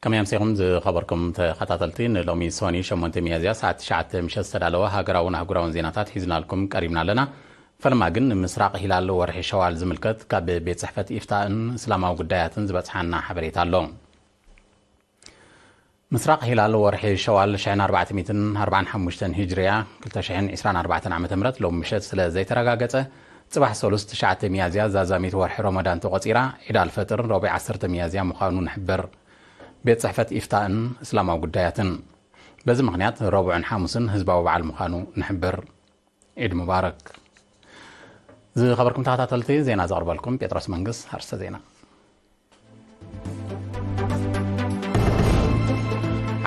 ከመይ ኣምሲኹም ዝኸበርኩም ተኸታተልቲ? ንሎሚ ሶኒ ሸሞንተ ሚያዝያ ሰዓት ትሽዓተ ምሸት ዝተዳለወ ሃገራውን ኣህጉራውን ዜናታት ሒዝናልኩም ቀሪብና ኣለና። ፈለማ ግን ንምስራቕ ሂላል ወርሒ ሸዋል ዝምልከት ካብ ቤት ጽሕፈት ኢፍታእን እስላማዊ ጉዳያትን ዝበጽሓና ሓበሬታ ኣሎ። ምስራቕ ሂላል ወርሒ ሸዋል ሽሕን ኣርባዕተ ሚእትን ኣርባዓን ሓሙሽተን ሂጅርያ፣ ክልተ ሽሕን ዕስራን ኣርባዕተን ዓመተ ምህረት ሎም ምሸት ስለ ዘይተረጋገጸ፣ ጽባሕ ሰሉስ ትሽዓተ ሚያዝያ ዛዛሚት ወርሒ ረመዳን ተቖጺራ፣ ዒድ ኣልፈጥር ረቡዕ ዓሰርተ ሚያዝያ ምዃኑ ንሕብር። ቤት ጽሕፈት ኢፍታእን እስላማዊ ጉዳያትን። በዚ ምኽንያት ረቡዕን ሓሙስን ህዝባዊ በዓል ምዃኑ ንሕብር። ዒድ ሙባረክ። ዝኸበርኩም ተኸታተልቲ፣ ዜና ዘቕርበልኩም ጴጥሮስ መንግስ። ኣርእስተ ዜና።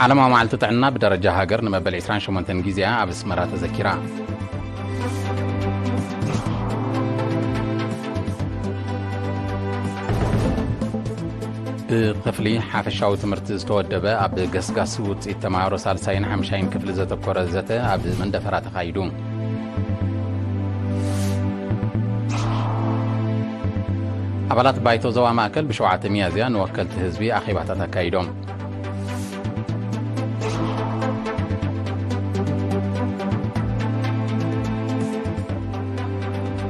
ዓለማዊ መዓልቲ ጥዕና ብደረጃ ሃገር ንመበል ዕስራን ሸሞንተን ግዜኣ ኣብ ኣስመራ ተዘኪራ። ብክፍሊ ሓፈሻዊ ትምህርቲ ዝተወደበ ኣብ ገስጋስ ውፅኢት ተምሃሮ ሳልሳይን ሓምሻይን ክፍሊ ዘተኮረ ዘተ ኣብ መንደፈራ ተኻይዱ። ኣባላት ባይቶ ዞባ ማእከል ብሸውዓተ ሚያዝያ ንወከልቲ ህዝቢ ኣኼባታት ኣካይዶም።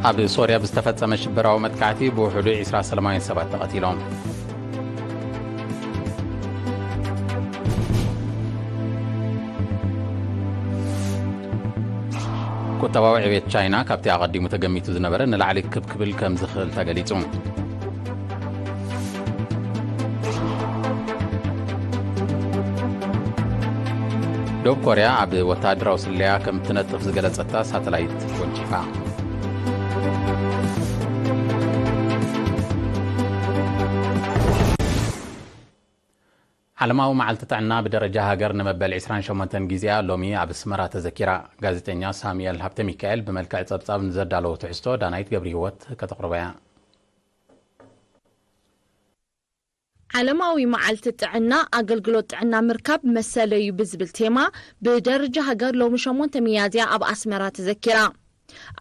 ኣብ ሶርያ ብዝተፈጸመ ሽበራዊ መጥቃዕቲ ብውሕዱ ዕስራ ሰላማውያን ሰባት ተቐቲሎም። ቁጠባዊ ዕቤት ቻይና ካብቲ ኣቐዲሙ ተገሚቱ ዝነበረ ንላዕሊ ክብ ክብል ከም ዝኽእል ተገሊጹ። ደቡብ ኮርያ ኣብ ወተሃደራዊ ስለያ ከም እትነጥፍ ዝገለጸታ ሳተላይት ወንጪፋ። ዓለማዊ መዓልቲ ጥዕና ብደረጃ ሃገር ንመበል ዕስራን ሸሞንተን ግዜኣ ሎሚ ኣብ ኣስመራ ተዘኪራ። ጋዜጠኛ ሳሙኤል ሃብተ ሚካኤል ብመልክዕ ጸብጻብ ንዘዳለዎ ትሕዝቶ ዳናይት ገብረ ህይወት ከተቕርቦ እያ። ዓለማዊ መዓልቲ ጥዕና፣ ኣገልግሎት ጥዕና ምርካብ መሰለዩ ብዝብል ቴማ፣ ብደረጃ ሃገር ሎሚ ሸሞንተ ሚያዝያ ኣብ ኣስመራ ተዘኪራ።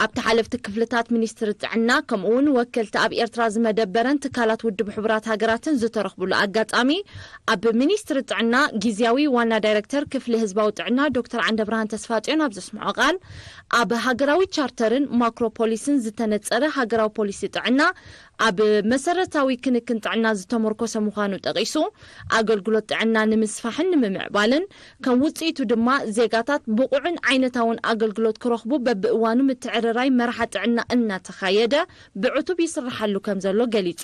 ኣብቲ ሓለፍቲ ክፍልታት ሚኒስትሪ ጥዕና፣ ከምኡ እውን ወከልቲ ኣብ ኤርትራ ዝመደበረን ትካላት ውድብ ሕቡራት ሃገራትን ዝተረኽቡሉ ኣጋጣሚ፣ ኣብ ሚኒስትሪ ጥዕና ግዝያዊ ዋና ዳይሬክተር ክፍሊ ህዝባዊ ጥዕና ዶክተር ዓንደብርሃን ተስፋጽዮን ኣብ ዘስምዖ ቃል፣ ኣብ ሃገራዊ ቻርተርን ማክሮ ፖሊሲን ዝተነጸረ ሃገራዊ ፖሊሲ ጥዕና፣ ኣብ መሰረታዊ ክንክን ጥዕና ዝተመርኮሰ ምዃኑ ጠቒሱ፣ ኣገልግሎት ጥዕና ንምስፋሕን ንምምዕባልን፣ ከም ውጽኢቱ ድማ ዜጋታት ብቑዕን ዓይነታውን ኣገልግሎት ክረኽቡ በብእዋኑ ምትዕርራይ መርሓ ጥዕና እናተኻየደ ብዕቱብ ይስርሓሉ ከም ዘሎ ገሊጹ።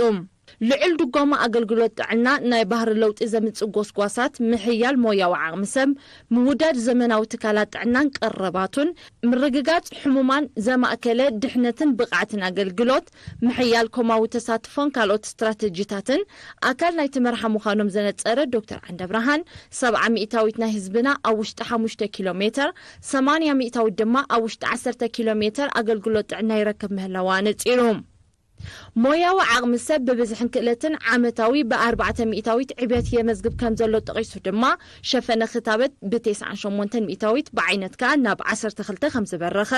ልዑል ድጎማ ኣገልግሎት ጥዕና ናይ ባህሪ ለውጢ ዘምጽእ ጎስጓሳት፣ ምሕያል ሞያዊ ዓቕሚ ሰብ፣ ምውዳድ ዘመናዊ ትካላት ጥዕናን ቀረባቱን፣ ምርግጋጽ ሕሙማን ዘማእከለ ድሕነትን ብቕዓትን ኣገልግሎት፣ ምሕያል ኮማዊ ተሳትፎን ካልኦት ስትራተጂታትን ኣካል ናይቲ መርሓ ምዃኖም ዘነጸረ ዶክተር ዓንደብርሃን፣ ሰብዓ ሚእታዊት ናይ ህዝብና ኣብ ውሽጢ ሓሙሽተ ኪሎ ሜተር፣ ሰማንያ ሚእታዊት ድማ ኣብ ውሽጢ ዓሰርተ ኪሎ ሜተር ኣገልግሎት ጥዕና ይረክብ ምህላዋ ኣነጺሩ። ሞያዊ ዓቕሚ ሰብ ብብዝሕን ክእለትን ዓመታዊ ብኣርባዕተ ሚእታዊት ዕብየት የመዝግብ ከም ዘሎ ጠቒሱ ድማ፣ ሸፈነ ክታበት ብተስዓን ሸሞንተን ሚእታዊት ብዓይነት ከኣ ናብ ዓሰርተ ክልተ ከም ዝበረኸ፣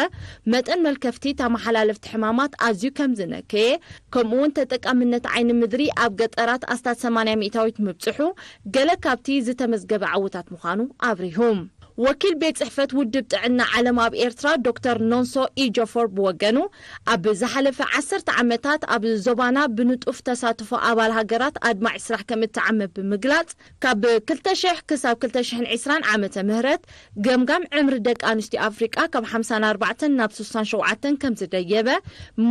መጠን መልከፍቲ ተመሓላለፍቲ ሕማማት ኣዝዩ ከም ዝነከየ፣ ከምኡ እውን ተጠቃምነት ዓይኒ ምድሪ ኣብ ገጠራት ኣስታት ሰማንያ ሚእታዊት ምብጽሑ፣ ገለ ካብቲ ዝተመዝገበ ዓወታት ምዃኑ ኣብሪሁ። ወኪል ቤት ጽሕፈት ውድብ ጥዕና ዓለም ኣብ ኤርትራ ዶክተር ኖንሶ ኢጆፎር ብወገኑ፣ ኣብ ዝሓለፈ ዓሰርተ ዓመታት ኣብ ዞባና ብንጡፍ ተሳትፎ ኣባል ሃገራት ኣድማዒ ስራሕ ከም እተዓመ ብምግላጽ፣ ካብ ክልተ ሽሕ ክሳብ ክልተ ሽሕን ዕስራን ዓመተ ምህረት፣ ገምጋም ዕምሪ ደቂ ኣንስትዮ ኣፍሪቃ ካብ ሓምሳን ኣርባዕተን ናብ ስሳን ሸውዓተን ከም ዝደየበ፣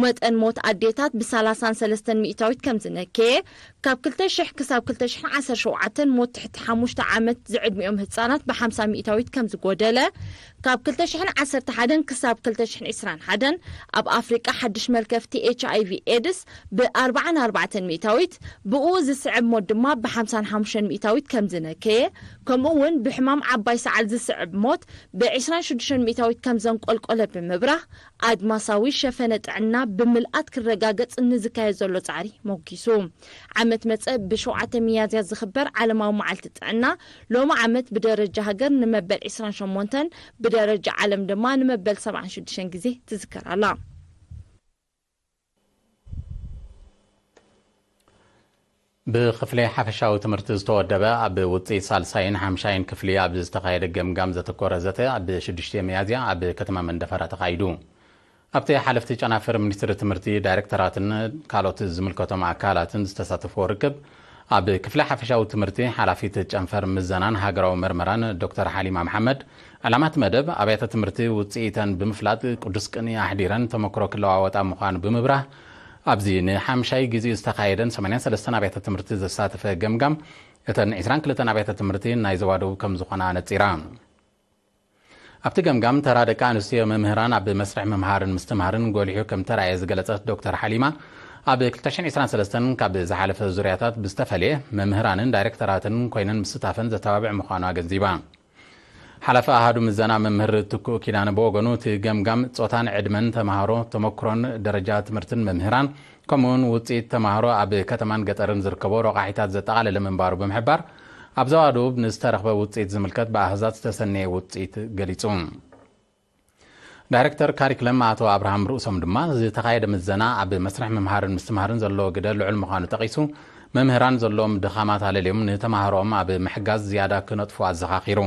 መጠን ሞት ኣዴታት ብሰላሳን ሰለስተን ሚእታዊት ከም ዝነከየ፣ ካብ ክልተ ሽሕ ክሳብ ክልተ ሽሕን ዓሰርተ ሸውዓተን ሞት ትሕቲ ሓሙሽተ ዓመት ዝዕድሚኦም ህጻናት ብሓምሳ ሚእታዊት ከም ዝጎደለ፣ ካብ ክልተ ሽሕን ዓሰርተ ሓደን ክሳብ ክልተ ሽሕን ዕስራን ሓደን ኣብ ኣፍሪቃ ሓድሽ መልከፍቲ ኤች ኣይ ቪ ኤድስ ብኣርባዓን ኣርባዕተን ሚእታዊት፣ ብኡ ዝስዕብ ሞት ድማ ብሓምሳን ሓሙሽተን ሚእታዊት ከም ዝነከየ፣ ከምኡ እውን ብሕማም ዓባይ ሰዓል ዝስዕብ ሞት ብዕስራን ሽዱሽተን ሚእታዊት ከም ዘንቆልቆለ ብምብራህ፣ ኣድማሳዊ ሸፈነ ጥዕና ብምልኣት ክረጋገጽ ንዝካየድ ዘሎ ጻዕሪ ሞጊሱ። ዓመት መጸ ብሸውዓተ ሚያዝያ ዝኽበር ዓለማዊ መዓልቲ ጥዕና፣ ሎሚ ዓመት ብደረጃ ሃገር ንመበል ዕስራን ሸሞንተን፣ ብደረጃ ዓለም ድማ ንመበል ሰብዓን ሽዱሽተን ግዜ ትዝከር ኣላ። ብክፍሊ ሓፈሻዊ ትምህርቲ ዝተወደበ ኣብ ውፅኢት ሳልሳይን ሓምሻይን ክፍሊ ኣብ ዝተኻየደ ገምጋም ዘተኮረ ዘተ ኣብ ሽዱሽተ ሚያዝያ ኣብ ከተማ መንደፈራ ተኻይዱ። ኣብቲ ሓለፍቲ ጨናፍር ሚኒስትሪ ትምህርቲ፣ ዳይሬክተራትን ካልኦት ዝምልከቶም ኣካላትን ዝተሳተፍዎ ርክብ፣ ኣብ ክፍሊ ሓፈሻዊ ትምህርቲ ሓላፊት ጨንፈር ምዘናን ሃገራዊ መርመራን ዶክተር ሓሊማ መሓመድ፣ ዕላማት መደብ ኣብያተ ትምህርቲ ውፅኢተን ብምፍላጥ ቅዱስ ቅንኢ ኣሕዲረን ተመክሮ ክለዋወጣ ምዃኑ ብምብራህ፣ ኣብዚ ንሓምሻይ ግዜኡ ዝተኻየደን ሰማንያን ሰለስተን ኣብያተ ትምህርቲ ዘሳተፈ ገምጋም፣ እተን ዕስራን ክልተን ኣብያተ ትምህርቲ ናይ ዞባ ደቡብ ከም ዝኾና ኣነጺራ። ኣብቲ ገምጋም፣ ተራ ደቂ ኣንስትዮ መምህራን ኣብ መስርሕ ምምሃርን ምስትምሃርን ጎሊሑ ከም ተራእየ ዝገለጸት ዶክተር ሓሊማ፣ ኣብ ክልተ ሽሕን ዕስራን ሰለስተን ካብ ዝሓለፈ ዙርያታት ብዝተፈልየ፣ መምህራንን ዳይሬክተራትን ኮይነን ምስታፈን ዘተባብዕ ምዃኑ ኣገንዚባ። ሓላፊ ኣሃዱ ምዘና መምህር ትኩእ ኪዳነ ብወገኑ፣ እቲ ገምጋም ጾታን ዕድመን ተምሃሮ፣ ተመክሮን ደረጃ ትምህርትን መምህራን፣ ከምኡውን ውጽኢት ተምሃሮ ኣብ ከተማን ገጠርን ዝርከቦ ረቋሒታት ዘጠቓለለ ምንባሩ ብምሕባር፣ ኣብ ዞባ ደቡብ ንዝተረኽበ ውጽኢት ዝምልከት ብኣሃዛት ዝተሰነየ ውጽኢት ገሊጹ። ዳይሬክተር ካሪክለም ኣቶ ኣብርሃም ርእሶም ድማ፣ ዝተኻየደ ምዘና ኣብ መስርሕ ምምሃርን ምስትምሃርን ዘለዎ ግደ ልዑል ምዃኑ ጠቒሱ፣ መምህራን ዘለዎም ድኻማት ኣለልዮም ንተምሃሮኦም ኣብ ምሕጋዝ ዝያዳ ክነጥፉ ኣዘኻኺሩ።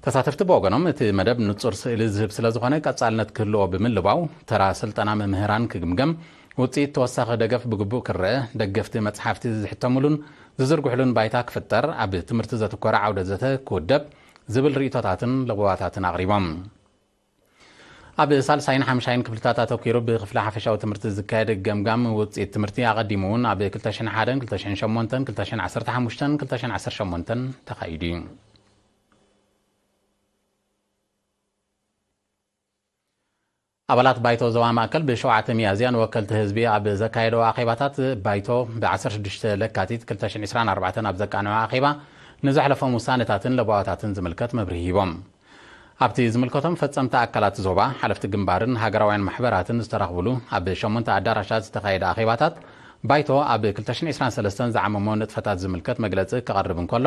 ተሳተፍቲ ብወገኖም፣ እቲ መደብ ንጹር ስእሊ ዝህብ ስለ ዝኾነ ቀጻልነት ክህልዎ ብምልባው፣ ተራ ስልጠና መምህራን ክግምገም፣ ውጽኢት ተወሳኺ ደገፍ ብግቡእ ክረአ፣ ደገፍቲ መጽሓፍቲ ዝሕተሙሉን ዝዝርግሑሉን ባይታ ክፍጠር፣ ኣብ ትምህርቲ ዘትኮረ ዓውደ ዘተ ክውደብ ዝብል ርእይቶታትን ለበዋታትን ኣቕሪቦም። ኣብ ሳልሳይን ሓምሻይን ክፍልታት ኣተኲሩ ብክፍሊ ሓፈሻዊ ትምህርቲ ዝካየድ ገምጋም ውጽኢት ትምህርቲ፣ ኣቐዲሙ እውን ኣብ ክልተ ሽሕን ሓደን፣ ክልተ ሽሕን ሸሞንተን፣ ክልተ ሽሕን ዓሰርተ ሓሙሽተን፣ ክልተ ሽሕን ዓሰርተ ሸሞንተን ተኻይዱ እዩ። ኣባላት ባይቶ ዞባ ማእከል ብሸውዓተ ሚያዝያ ንወከልቲ ህዝቢ ኣብ ዘካየደዎ ኣኼባታት፣ ባይቶ ብዓሰርተ ሽዱሽተ ለካቲት ክልተ ሽሕን ዕስራን ኣርባዕተን ኣብ ዘቃንዖ ኣኼባ፣ ንዘሕለፎም ውሳነታትን ለበዋታትን ዝምልከት መብርሂ ሂቦም። ኣብቲ ዝምልከቶም ፈጸምቲ ኣካላት ዞባ፣ ሓለፍቲ ግንባርን ሃገራውያን ማሕበራትን ዝተረኽብሉ ኣብ ሸሞንተ ኣዳራሻት ዝተኻየደ ኣኼባታት፣ ባይቶ ኣብ ክልተ ሽሕን ዕስራን ሰለስተን ዝዓመሞ ንጥፈታት ዝምልከት መግለጺ ክቐርብ እንከሎ፣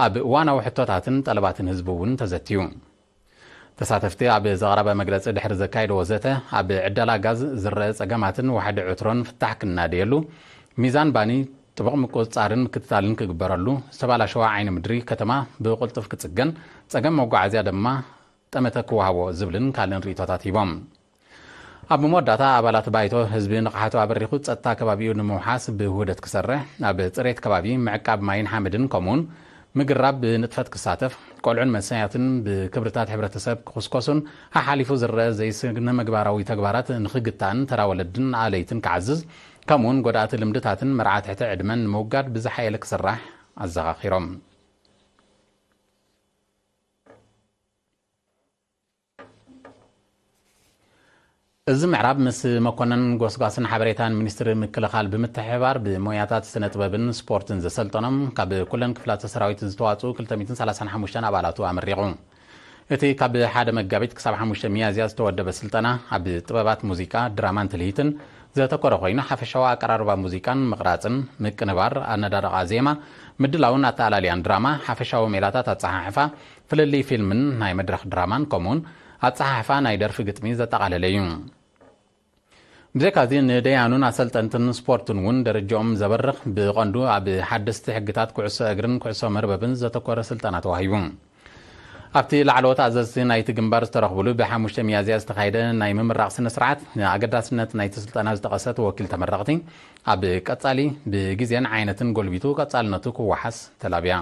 ኣብ እዋናዊ ሕቶታትን ጠለባትን ህዝቢ እውን ተዘትዩ። ተሳተፍቲ ኣብ ዘቕረበ መግለጺ፣ ድሕሪ ዘካየድዎ ዘተ፣ ኣብ ዕደላ ጋዝ ዝረአ ጸገማትን ዋሕዲ ዕትሮን ፍታሕ ክናደየሉ፣ ሚዛን ባኒ ጥቡቕ ምቁጽጻርን ምክትታልን ክግበረሉ፣ ዝተባላሸወ ዓይኒ ምድሪ ከተማ ብቕልጡፍ ክጽገን፣ ጸገም መጓዓዝያ ድማ ጠመተ ክወሃቦ ዝብልን ካልእን ርእይቶታት ሂቦም። ኣብ መወዳእታ፣ ኣባላት ባይቶ፣ ህዝቢ ንቕሓቱ ኣበሪኹ ጸጥታ ከባቢኡ ንምውሓስ ብውህደት ክሰርሕ፣ ኣብ ጽሬት ከባቢ፣ ምዕቃብ ማይን ሓመድን፣ ከምኡውን ምግራብ ብንጥፈት ክሳተፍ፣ ቆልዑን መንእሰያትን ብክብርታት ሕብረተሰብ ክኹስኮሱን፣ ሓሓሊፉ ዝረአ ዘይስነ ምግባራዊ ተግባራት ንኽግታእን ተራ ወለድን ኣለይትን ክዓዝዝ፣ ከምኡውን ጎዳእቲ ልምድታትን መርዓ ትሕቲ ዕድመን ንምውጋድ ብዝሓየለ ክስራሕ ኣዘኻኺሮም። እዚ ምዕራብ ምስ መኮነን ጎስጓስን ሓበሬታን ሚኒስትሪ ምክልኻል ብምትሕብባር ብሞያታት ስነ ጥበብን ስፖርትን ዘሰልጠኖም ካብ ኩለን ክፍላተ ሰራዊት ዝተዋፅኡ ክልተ ሚእትን ሰላሳን ሓሙሽተን ኣባላቱ ኣመሪቑ። እቲ ካብ ሓደ መጋቢት ክሳብ ሓሙሽተ ሚያዝያ ዝተወደበ ስልጠና ኣብ ጥበባት ሙዚቃ፣ ድራማን ትልሂትን ዘተኮረ ኮይኑ፣ ሓፈሻዊ ኣቀራርባ ሙዚቃን ምቕራፅን፣ ምቅንባር፣ ኣነዳድቓ ዜማ፣ ምድላውን ኣተኣላልያን ድራማ፣ ሓፈሻዊ ሜላታት ኣፀሓሕፋ፣ ፍልልይ ፊልምን ናይ መድረኽ ድራማን፣ ከምኡውን ኣጸሓሕፋ ናይ ደርፊ ግጥሚ ዘጠቓለለ እዩ። ብዘይካዚ፣ ንደያኑን ኣሰልጠንትን ስፖርትን እውን ደረጃኦም ዘበርኽ፣ ብቐንዱ ኣብ ሓደስቲ ሕግታት ኩዕሶ እግርን ኩዕሶ መርበብን ዘተኮረ ስልጠና ተዋሂቡ። ኣብቲ ላዕለዎት ኣዘዝቲ ናይቲ ግንባር ዝተረኽብሉ ብሓሙሽተ ሚያዝያ ዝተኻየደ ናይ ምምራቕ ስነ ስርዓት፣ ንኣገዳስነት ናይቲ ስልጠና ዝጠቐሰት ወኪል ተመረቕቲ፣ ኣብ ቀጻሊ ብግዜን ዓይነትን ጎልቢቱ ቀጻልነቱ ክወሓስ ተላብያ።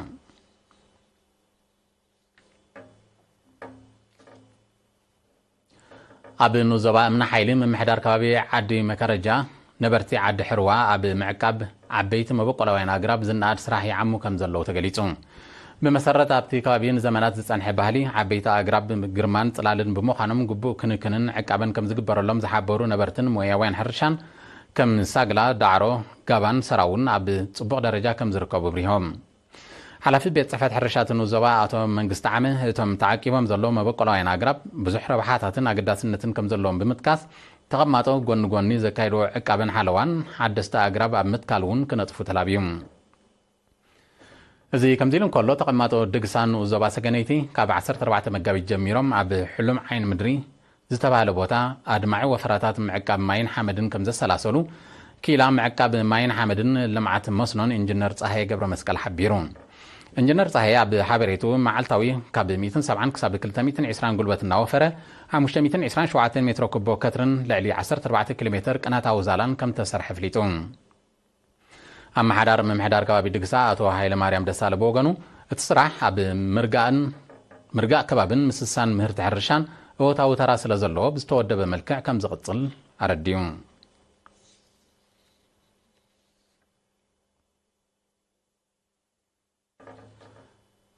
ኣብ ንኡስ ዞባ እምኒ ሓይሊ ምምሕዳር ከባቢ ዓዲ መከረጃ፣ ነበርቲ ዓዲ ሕርዋ ኣብ ምዕቃብ ዓበይቲ መበቆላውያን ኣግራብ ዝነኣድ ስራሕ ይዓሙ ከም ዘለዉ ተገሊጹ። ብመሰረት ኣብቲ ከባቢ ንዘመናት ዝጸንሐ ባህሊ፣ ዓበይቲ ኣግራብ ግርማን ጽላልን ብምዃኖም፣ ግቡእ ክንክንን ዕቃበን ከም ዝግበረሎም ዝሓበሩ ነበርትን ሞያውያን ሕርሻን፣ ከም ሳግላ፣ ዳዕሮ፣ ጋባን ሰራውን ኣብ ጽቡቕ ደረጃ ከም ዝርከቡ ኣብሪሆም። ሓላፊ ቤት ጽሕፈት ሕርሻ እቲ ንኡስ ዞባ ኣቶ መንግስቲ ዓመ፣ እቶም ተዓቂቦም ዘለዉ መበቆላውያን ኣግራብ ብዙሕ ረብሓታትን ኣገዳስነትን ከም ዘለዎም ብምጥቃስ፣ ተቐማጦ ጎኒ ጎኒ ዘካይድዎ ዕቃበን ሓለዋን ሓደስቲ ኣግራብ ኣብ ምትካል እውን ክነጥፉ ተላብዩ። እዚ ከምዚ ኢሉ እንከሎ፣ ተቐማጦ ድግሳ ንኡስ ዞባ ሰገነይቲ ካብ ዓሰርተ ኣርባዕተ መጋቢት ጀሚሮም ኣብ ሕሉም ዓይኒ ምድሪ ዝተባህለ ቦታ ኣድማዒ ወፈራታት ምዕቃብ ማይን ሓመድን ከም ዘሰላሰሉ ክኢላ ምዕቃብ ማይን ሓመድን ልምዓት መስኖን ኢንጂነር ጸሃየ ገብረ መስቀል ሓቢሩ። ኢንጂነር ጸሃየ ኣብ ሓበሬቱ፣ መዓልታዊ ካብ ሚእትን ሰብዓን ክሳብ ክልተ ሚእትን ዕስራን ጉልበት እናወፈረ ሓሙሽተ ሚእትን ዕስራን ሸውዓተን ሜትሮ ኩቦ ከትርን ልዕሊ ዓሰርተ ኣርባዕተ ኪሎ ሜትር ቅናታዊ ዛላን ከም ተሰርሐ ኣፍሊጡ። ኣመሓዳር ምምሕዳር ከባቢ ድግሳ ኣቶ ሃይለ ማርያም ደሳለ ብወገኑ፣ እቲ ስራሕ ኣብ ምርጋእን ምርጋእ ከባብን ምስሳን ምህርቲ ሕርሻን እወታዊ ተራ ስለ ዘለዎ ብዝተወደበ መልክዕ ከም ዝቕጽል ኣረዲኡ።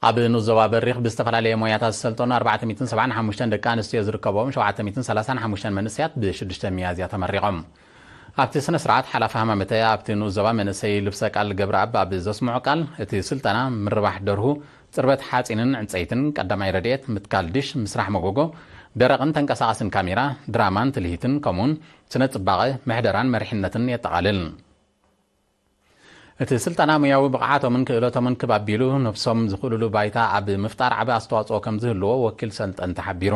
ኣብ ንኡስ ዞባ በሪኽ ብዝተፈላለየ ሞያታት ዝሰልጠኑ ኣርባዕተ ሚእትን ሰብዓን ሓሙሽተን ደቂ ኣንስትዮ ዝርከብኦም ሸውዓተ ሚእትን ሰላሳን ሓሙሽተን መንእሰያት ብሽዱሽተ ሚያዝያ ተመሪቖም። ኣብቲ ስነ ስርዓት ሓላፊ ሃማመተ ኣብቲ ንኡስ ዞባ መንእሰይ ልብሰ ቃል ገብረኣብ ኣብ ዘስምዖ ቃል፣ እቲ ስልጠና ምርባሕ ደርሁ፣ ጽርበት ሓጺንን ዕንጸይትን፣ ቀዳማይ ረድኤት፣ ምትካል ድሽ፣ ምስራሕ መጎጎ፣ ደረቕን ተንቀሳቓስን ካሜራ፣ ድራማን ትልሂትን፣ ከምኡውን ስነ ጽባቐ፣ ምሕደራን መሪሕነትን የጠቓልል። እቲ ስልጠና ሙያዊ ብቕዓቶምን ክእለቶምን ክብ ኣቢሉ ነብሶም ዝኽእሉሉ ባይታ ኣብ ምፍጣር ዓቢ ኣስተዋጽኦ ከም ዝህልዎ ወኪል ሰልጠንቲ ሓቢሩ።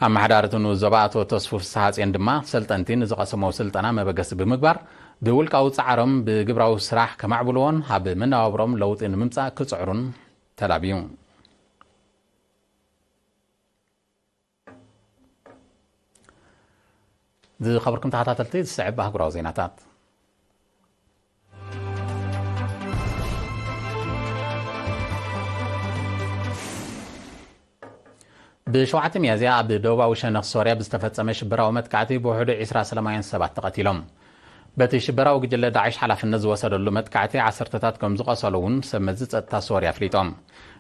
ኣመሓዳሪ እቲ ንኡስ ዞባ ኣቶ ተስፉ ፍስሓጽዮን ድማ፣ ሰልጠንቲ ንዝቐሰሞ ስልጠና መበገሲ ብምግባር፣ ብውልቃዊ ጻዕሮም ብግብራዊ ስራሕ ከማዕብልዎን ኣብ መነባብሮም ለውጢ ንምምጻእ ክጽዕሩን ተላብዩ። ዝኸበርኩም ተኸታተልቲ፣ ዝስዕብ ኣህጉራዊ ዜናታት። ብሸውዓተ ሚያዝያ ኣብ ደቡባዊ ሸነኽ ሶርያ ብዝተፈጸመ ሽበራዊ መጥቃዕቲ ብውሕዱ ዕስራ ሰላማውያን ሰባት ተቐቲሎም። በቲ ሽበራዊ ጉጅለ ዳዕሽ ሓላፍነት ዝወሰደሉ መጥቃዕቲ ዓሰርተታት ከም ዝቖሰሉ እውን ሰብ መዚ ጸጥታ ሶርያ ኣፍሊጦም።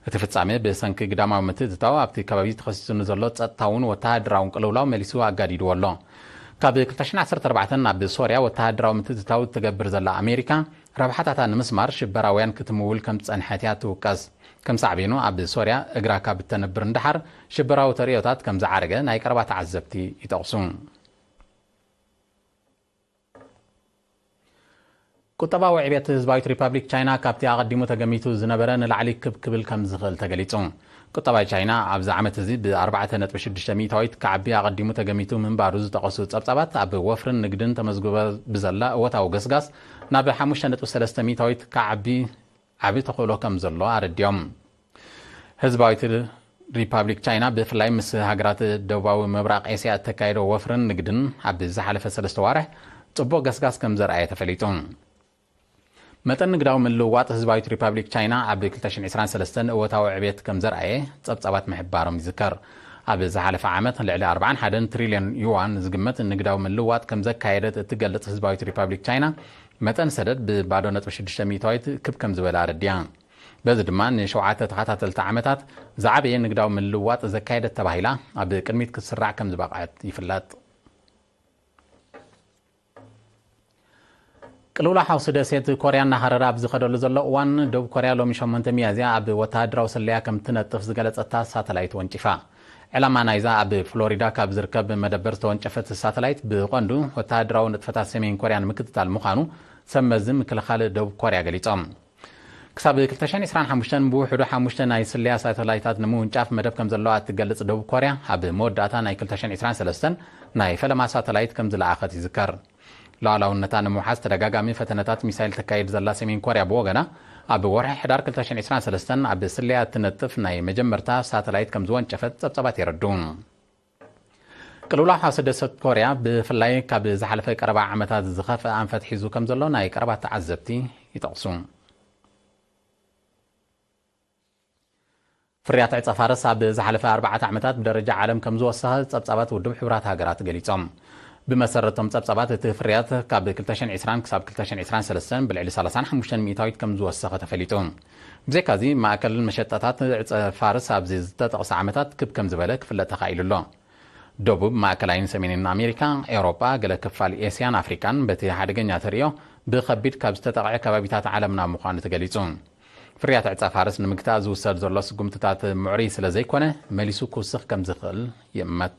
እቲ ፍጻሜ ብሰንኪ ግዳማዊ ምትእትታው ኣብቲ ከባቢ ተኸሲቱ ንዘሎ ጸጥታውን ወተሃደራውን ቅልውላው መሊሱ ኣጋዲድዎ ኣሎ። ካብ ክልተ ሽሕን ዓሰርተ ኣርባዕተን ናብ ሶርያ ወተሃደራዊ ምትእትታው እትገብር ዘላ ኣሜሪካ፣ ረብሓታታ ንምስማር ሽበራውያን ክትምውል ከም ዝጸንሐት እያ ትውቀስ። ከም ሳዕቤኑ ኣብ ሶርያ እግራ ካብ እተንብር ንደሓር ሽበራዊ ተርእዮታት ከም ዝዓረገ ናይ ቀረባ ተዓዘብቲ ይጠቕሱ። ቁጠባዊ ዕቤት ህዝባዊት ሪፓብሊክ ቻይና ካብቲ ኣቐዲሙ ተገሚቱ ዝነበረ ንላዕሊ ክብ ክብል ከም ዝኽእል ተገሊጹ። ቁጠባ ቻይና ኣብዚ ዓመት እዚ ብ ኣርባዕተ ነጥቢ ሽዱሽተ ሚእታዊት ክዓቢ ኣቐዲሙ ተገሚቱ ምንባሩ ዝጠቐሱ ጸብጻባት፣ ኣብ ወፍርን ንግድን ተመዝግበ ብዘላ እወታዊ ገስጋስ ናብ ሓሙሽተ ነጥቢ ሰለስተ ሚእታዊት ክዓቢ ዓቢ ተኽእሎ ከም ዘሎ ኣረዲኦም። ህዝባዊት ሪፓብሊክ ቻይና ብፍላይ ምስ ሃገራት ደቡባዊ ምብራቕ ኤስያ እተካየዶ ወፍርን ንግድን ኣብ ዝሓለፈ ሰለስተ ዋርሕ ጽቡቕ ገስጋስ ከም ዘርኣየ ተፈሊጡ። መጠን ንግዳዊ ምልውዋጥ ህዝባዊት ሪፓብሊክ ቻይና ኣብ ክልተ ሽሕን ዕስራን ሰለስተን እወታዊ ዕቤት ከም ዘርኣየ ጸብጻባት ምሕባሮም ይዝከር። ኣብ ዝሓለፈ ዓመት ልዕሊ ኣርባዓን ሓደን ትሪልዮን ዩዋን ዝግመት ንግዳዊ ምልውዋጥ ከም ዘካየደት እትገልጽ ህዝባዊት ሪፓብሊክ ቻይና፣ መጠን ሰደድ ብባዶ ነጥቢ ሽዱሽተ ሚእታዊት ክብ ከም ዝበለ ኣረዲያ። በዚ ድማ ንሸውዓተ ተኸታተልቲ ዓመታት ዝዓበየ ንግዳዊ ምልውዋጥ ዘካየደት ተባሂላ ኣብ ቅድሚት ክትስራዕ ከም ዝበቕዐት ይፍለጥ። ቅልውላው ሓውሲ ደሴት ኮርያ እናኸረረ ኣብ ዝኸደሉ ዘሎ እዋን፣ ደቡብ ኮርያ ሎሚ ሸሞንተ ሚያዝያ ኣብ ወተሃደራዊ ስለያ ከም ትነጥፍ ዝገለጸታ ሳተላይት ወንጪፋ። ዕላማ ናይዛ ኣብ ፍሎሪዳ ካብ ዝርከብ መደበር ዝተወንጨፈት ሳተላይት፣ ብቐንዱ ወተሃደራዊ ንጥፈታት ሰሜን ኮርያ ንምክትታል ምዃኑ ሰብ መዚ ምክልኻል ደቡብ ኮርያ ገሊጾም። ክሳብ ክልተ ሽሕን ዕስራን ሓሙሽተን ብውሕዱ ሓሙሽተ ናይ ስለያ ሳተላይታት ንምውንጫፍ መደብ ከም ዘለዋ እትገልጽ ደቡብ ኮርያ፣ ኣብ መወዳእታ ናይ ክልተ ሽሕን ዕስራን ሰለስተን ናይ ፈለማ ሳተላይት ከም ዝለኣኸት ይዝከር። ሉዓላውነታ ንምውሓስ ተደጋጋሚ ፈተነታት ሚሳይል ተካይድ ዘላ ሰሜን ኮርያ ብወገና፣ ኣብ ወርሒ ሕዳር ክልተ ሽሕን ዕስራን ሰለስተን ኣብ ስለያ እትነጥፍ ናይ መጀመርታ ሳተላይት ከም ዝወንጨፈት ጸብጻባት የረድኡ። ቅልውላው ሓውሲ ደሴት ኮርያ፣ ብፍላይ ካብ ዝሓለፈ ቀረባ ዓመታት ዝኸፍአ ኣንፈት ሒዙ ከም ዘሎ ናይ ቀረባ ተዓዘብቲ ይጠቕሱ። ፍርያት ዕጸ ፋርስ ኣብ ዝሓለፈ ኣርባዕተ ዓመታት ብደረጃ ዓለም ከም ዝወሰኸ ጸብጻባት ውድብ ሕቡራት ሃገራት ገሊጾም። ብመሰረቶም ጸብጻባት፣ እቲ ፍርያት ካብ ክልተ ሽሕን ዕስራን ክሳብ ክልተ ሽሕን ዕስራን ሰለስተን ብልዕሊ ሰላሳን ሓሙሽተን ሚእታዊት ከም ዝወሰኸ ተፈሊጡ። ብዘይካዚ፣ ማእከል መሸጣታት ዕጸ ፋርስ ኣብዚ ዝተጠቕሰ ዓመታት ክብ ከም ዝበለ ክፍለጥ ተኻኢሉ ኣሎ። ደቡብ፣ ማእከላይን ሰሜንን ኣሜሪካ፣ ኤውሮጳ፣ ገለ ክፋል ኤስያን ኣፍሪቃን በቲ ሓደገኛ ተርእዮ ብኸቢድ ካብ ዝተጠቕዐ ከባቢታት ዓለምና ምዃኑ ተገሊጹ። ፍርያት ዕጸ ፋርስ ንምግታእ ዝውሰድ ዘሎ ስጉምትታት ምዕሩይ ስለ ዘይኮነ፣ መሊሱ ክውስኽ ከም ዝኽእል ይእመት።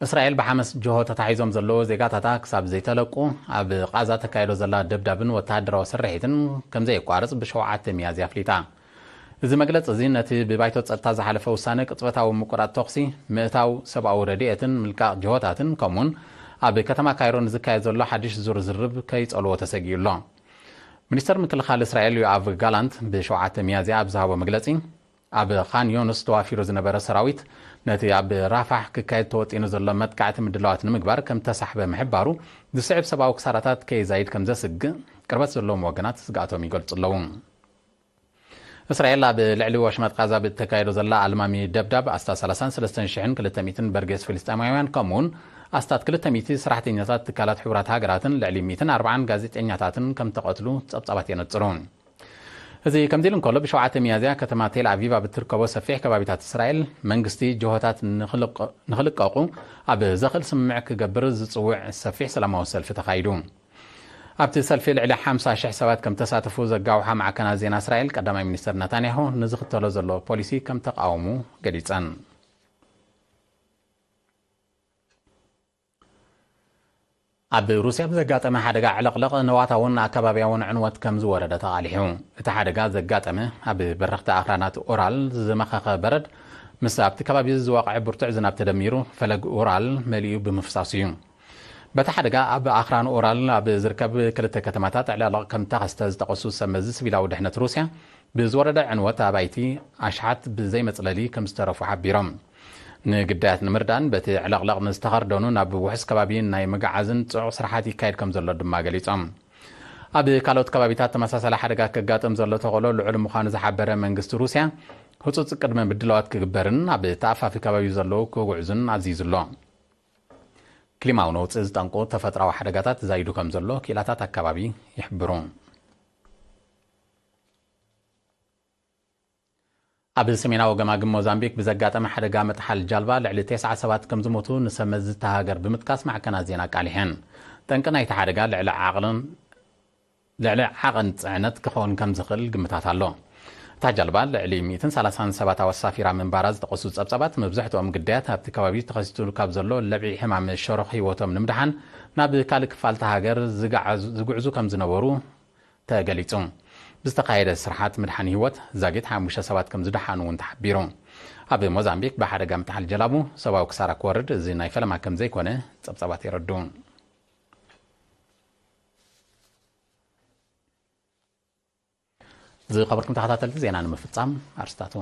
እስራኤል ብሓመስ ጅሆ ተታሒዞም ዘለዉ ዜጋታታ ክሳብ ዘይተለቁ፣ ኣብ ቓዛ ተካይዶ ዘላ ደብዳብን ወተሃደራዊ ስርሒትን ከም ዘየቋርጽ ብሸውዓተ ሚያዝያ ኣፍሊጣ። እዚ መግለጺ እዚ ነቲ ብባይቶ ጸጥታ ዝሓለፈ ውሳነ ቅጽበታዊ ምቁራጽ ተኹሲ፣ ምእታው ሰብኣዊ ረድኤትን ምልቃቕ ጅሆታትን፣ ከምኡውን ኣብ ከተማ ካይሮ ንዝካየድ ዘሎ ሓድሽ ዙር ዝርርብ ከይጸልዎ ተሰጊኡ ኣሎ። ሚኒስተር ምክልኻል እስራኤል ዮኣቭ ጋላንት ብሸውዓተ ሚያዝያ ኣብ ዝሃቦ መግለጺ፣ ኣብ ኻን ዮኑስ ተዋፊሩ ዝነበረ ሰራዊት ነቲ ኣብ ራፋሕ ክካየድ ተወጢኑ ዘሎ መጥቃዕቲ ምድላዋት ንምግባር ከም ተሳሕበ ምሕባሩ፣ ዝስዕብ ሰብኣዊ ክሳራታት ከየዛይድ ከም ዘስግእ ቅርበት ዘለዎም ወገናት ስግኣቶም ይገልጹ ኣለዉ። እስራኤል ኣብ ልዕሊ ወሽመጥ ቃዛ ብእተካየዶ ዘላ ኣልማሚ ደብዳብ ኣስታት ሰላሳን ሰለስተን ሽሕን ክልተ ሚእትን በርጌስ ፍልስጤማውያን፣ ከምኡውን ኣስታት ክልተ ሚእቲ ሰራሕተኛታት ትካላት ሕቡራት ሃገራትን ልዕሊ ሚእትን ኣርባዓን ጋዜጠኛታትን ከም ተቐትሉ ጸብጻባት የነጽሩ። እዚ ከምዚ ኢሉ እንከሎ፣ ብሸውዓተ ሚያዝያ ከተማ ቴል ኣቪቭ ኣብ እትርከቦ ሰፊሕ ከባቢታት እስራኤል መንግስቲ ጅሆታት ንኽልቀ-፣ ንኽልቀቑ ኣብ ዘኽእል ስምምዕ ክገብር ዝጽውዕ ሰፊሕ ሰላማዊ ሰልፊ ተኻይዱ። ኣብቲ ሰልፊ ልዕሊ ሓምሳ ሽሕ ሰባት ከም ተሳተፉ ዘጋውሓ ማዕከናት ዜና እስራኤል፣ ቀዳማይ ሚኒስተር ናታንያሁ ንዝኽተሎ ዘሎ ፖሊሲ ከም ተቃወሙ ገሊጸን። ኣብ ሩስያ ብዘጋጠመ ሓደጋ ዕልቕልቕ ንዋታውን ኣከባብያውን ዕንወት ከም ዝወረደ ተቓሊሑ። እቲ ሓደጋ ዘጋጠመ ኣብ በረኽቲ ኣኽራናት ኦራል ዝመኸኸ በረድ ምስ ኣብቲ ከባቢ ዝወቕዐ ብርቱዕ ዝናብ ተደሚሩ ፈለግ ኡራል መሊኡ ብምፍሳሱ እዩ። በቲ ሓደጋ ኣብ ኣኽራን ኡራል ኣብ ዝርከብ ክልተ ከተማታት ዕልቕልቕ ከም ተኸስተ ዝጠቐሱ ሰብ መዚ ሲቪላዊ ድሕነት ሩስያ፣ ብዝወረደ ዕንወት ኣባይቲ ኣሽሓት ብዘይ መጽለሊ ከም ዝተረፉ ሓቢሮም። ንግዳያት ንምርዳን በቲ ዕልቕልቕ ንዝተኸርደኑ ናብ ውሑስ ከባቢ ናይ ምግዓዝን ጽዑቕ ስራሓት ይካየድ ከም ዘሎ ድማ ገሊጾም። ኣብ ካልኦት ከባቢታት ተመሳሳሊ ሓደጋ ከጋጥም ዘሎ ተኽእሎ ልዑል ምዃኑ ዝሓበረ መንግስቲ ሩስያ፣ ህጹጽ ቅድመ ምድላዋት ክግበርን ኣብ ተኣፋፊ ከባቢ ዘለዉ ክጉዕዙን ኣዚዙ ኣሎ። ክሊማዊ ነውጺ ዝጠንቁ ተፈጥራዊ ሓደጋታት ዛይዱ ከም ዘሎ ክኢላታት ኣከባቢ ይሕብሩ። ኣብ ሰሜናዊ ገማግም ሞዛምቢክ ብዘጋጠመ ሓደጋ መጥሓል ጃልባ ልዕሊ ተስዓ ሰባት ከም ዝሞቱ ንሰብ መዚ እታ ሃገር ብምጥቃስ ማዕከናት ዜና ኣቃሊሐን። ጠንቂ ናይቲ ሓደጋ ልዕሊ ዓቕልን ልዕሊ ዓቐን ጽዕነት ክኸውን ከም ዝኽእል ግምታት ኣሎ። እታ ጃልባ ልዕሊ ሚእትን ሰላሳን ሰባት ኣወሳፊራ ምንባራ ዝጠቐሱ ጸብጻባት፣ መብዛሕትኦም ግዳያት ኣብቲ ከባቢ ተኸሲቱ ካብ ዘሎ ለብዒ ሕማም ሸሮኽ ህይወቶም ንምድሓን ናብ ካልእ ክፋል እታ ሃገር ዝገዓዙ-፣ ዝጉዕዙ ከም ዝነበሩ ተገሊጹ። ብዝተኻየደ ስርሓት ምድሓን ህይወት ዛጊት ሓሙሽተ ሰባት ከም ዝደሓኑ እውን ተሓቢሩ። ኣብ ሞዛምቢክ ብሓደጋ ምጥሓል ጀላቡ ሰብኣዊ ክሳራ ክወርድ እዚ ናይ ፈለማ ከም ዘይኮነ ጸብጻባት የረድኡ። ዝኸበርኩም ተኸታተልቲ ዜና ንምፍጻም ኣርስታቱ።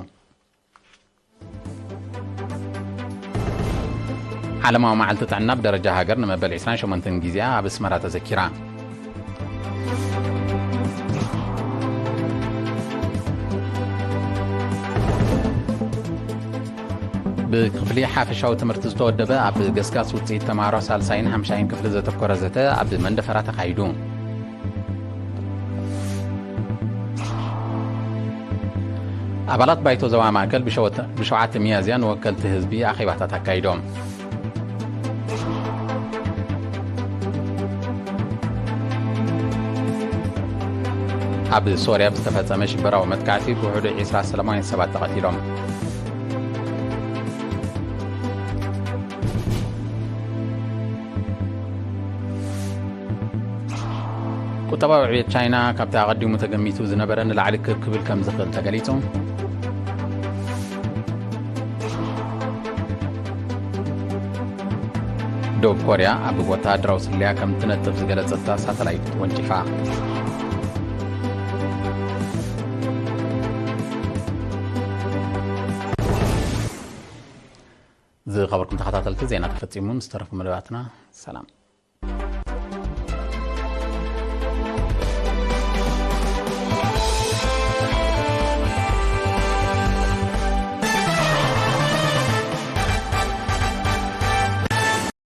ዓለማዊ መዓልቲ ጥዕና ብደረጃ ሃገር ንመበል ዕስራን ሸሞንተን ግዜኣ ኣብ ኣስመራ ተዘኪራ። ብክፍሊ ሓፈሻዊ ትምህርቲ ዝተወደበ ኣብ ገስጋስ ውፅኢት ተምሃሮ ሳልሳይን ሓምሻይን ክፍሊ ዘተኮረ ዘተ ኣብ መንደፈራ ተኻይዱ። ኣባላት ባይቶ ዞባ ማእከል ብሸወተ-፣ ብሸውዓተ ሚያዝያ ንወከልቲ ህዝቢ ኣኼባታት ኣካይዶም። ኣብ ሶርያ ብዝተፈጸመ ሽበራዊ መጥቃዕቲ ብውሕዱ ዕስራ ሰላማውያን ሰባት ተቐቲሎም። ቁጠባዊ ዕብየት ቻይና ካብቲ ኣቐዲሙ ተገሚቱ ዝነበረ ንላዕሊ ክብ ክብል ከም ዝኽእል ተገሊጹ። ደቡብ ኮርያ ኣብ ወተሃደራዊ ስለያ ከም ትነጥፍ ዝገለጸታ ሳተላይት ወንጪፋ። ዝኸበርኩም ተኸታተልቲ፣ ዜና ተፈጺሙ። ዝተረፉ መደባትና ሰላም።